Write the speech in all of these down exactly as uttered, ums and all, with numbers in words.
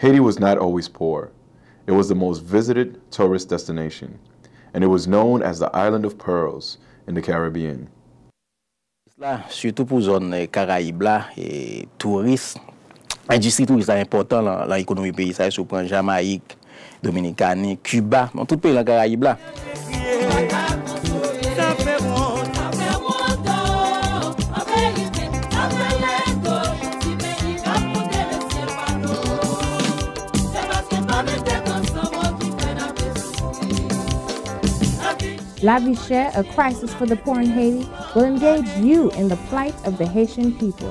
Haiti was not always poor. It was the most visited tourist destination, and it was known as the Island of Pearls in the Caribbean. La, sitou pou zòn, eh, Karayib la, eh, touris, endistri touris la enpòtan lan, lan ekonomi peyi sa yo, si w pran Jamayik, Dominikani, Kiba, bon, tout peyi lan Karayib la. Lavi chè, a crisis for the poor in Haiti, will engage you in the plight of the Haitian people.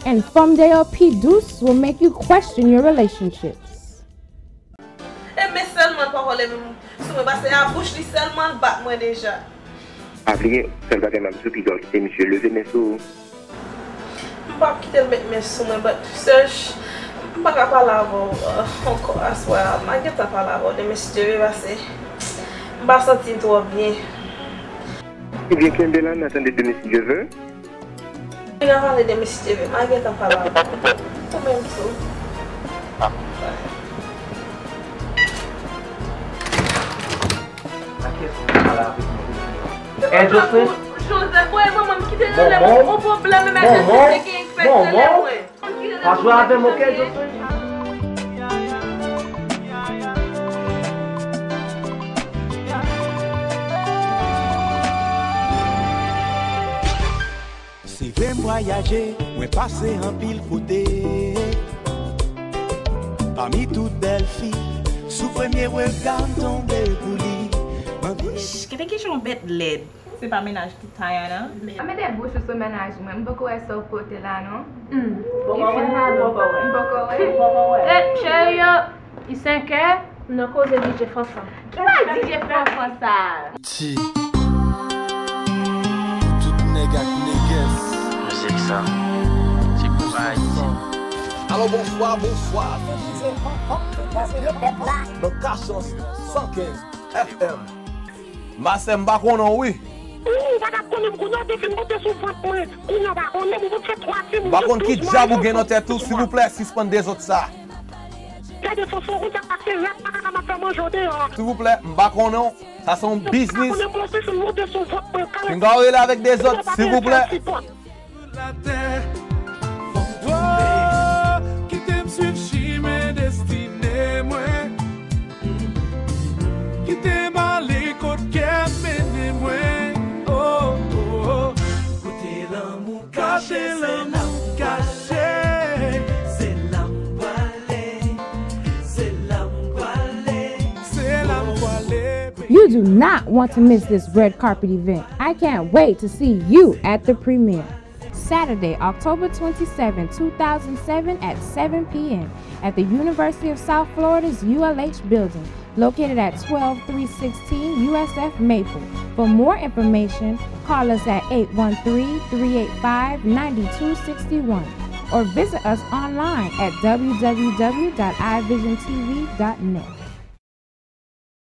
And Fanm Deyò Pi Dous will make you question your relationships. E men sèlman l pa vòlè menm sou mwen, paske a bouch li sèlman l bat mwen deja. Pa bliye, sèl bagay m ap di w, piga w kite misye leve men sou ou. M p ap kite l met men sou mwen, but Serge, m pa ka pale avè w, uh, ankò aswè a. M a gentan pale avè w demen si Dye vle, paske m pa santi m twò byen. Ebyen, kenbe la, n a tande demen si Dye vle. M a pale demen si Dye vle, m a gentan pale avè w. Ou menm tou. Nan kiyès mwen pale avèk mwen depi an? Eh, Jocelyn? Joseph, wè, manman m kite rele mwen, on pwoblèm, emèjans te gen, fè rele mwen. Pa jwe avè m, oke, Jocelyn? Se vre m vwayaje, mwen pase anpil kote. Pami tout bèl fi, sou premye rega m tonbe pou li. Mande Wouch, kenbe kijan yon bèt lèd. Se pa mennaj tout Tayana. A mete bouch ou sou mennaj mwen, m poko wè sa w pote la non. Hmm. Li fin pa bon. M poko wè. M poko wè. Eh, cheri yo, li senkè, m nan koze D J Fanfan. Ki bagay D J Fanfan sa? Ti. Pou tout nèg ak nègès. Mizik sa, se pou Ayiti. Alo, bonswa, bonswa. Nan Kachans san kenz F M. Masè, m pa konnen w, wi. Ou pa t ap konnen m kounye a, w te fin monte sou vant mwen. Kounye a w pa konnen m, ou vin fè twa timoun. M pa konn ki dyab ou gen nan tèt ou, silvouplè, sispann dezòd sa. Gade Fanfan, ou konn sa k pase, rèd makak la m ap fè manje w deyò a. Silvouplè, m pa konnen w. Sa se yon biznis. Pinga w rele avèk dezòd, silvouplè. Latè. Oh, kite m swiv chimen destine mwen. Kite m ale kot kè m mennen mwen. Oh, oh, oh. Kote lanmou kache, se la m kache. Se la m pwale, se la m pwale, se la m pwale. You do not want to miss this red carpet event. I can't wait to see you at the premiere. Saturday, October twenty-seventh, two thousand seven, at seven p.m. at the University of South Florida's U L H building, located at twelve three sixteen U S F Maple. For more information, call us at eight one three, three eight five, nine two six one or visit us online at w w w dot i vision t v dot net.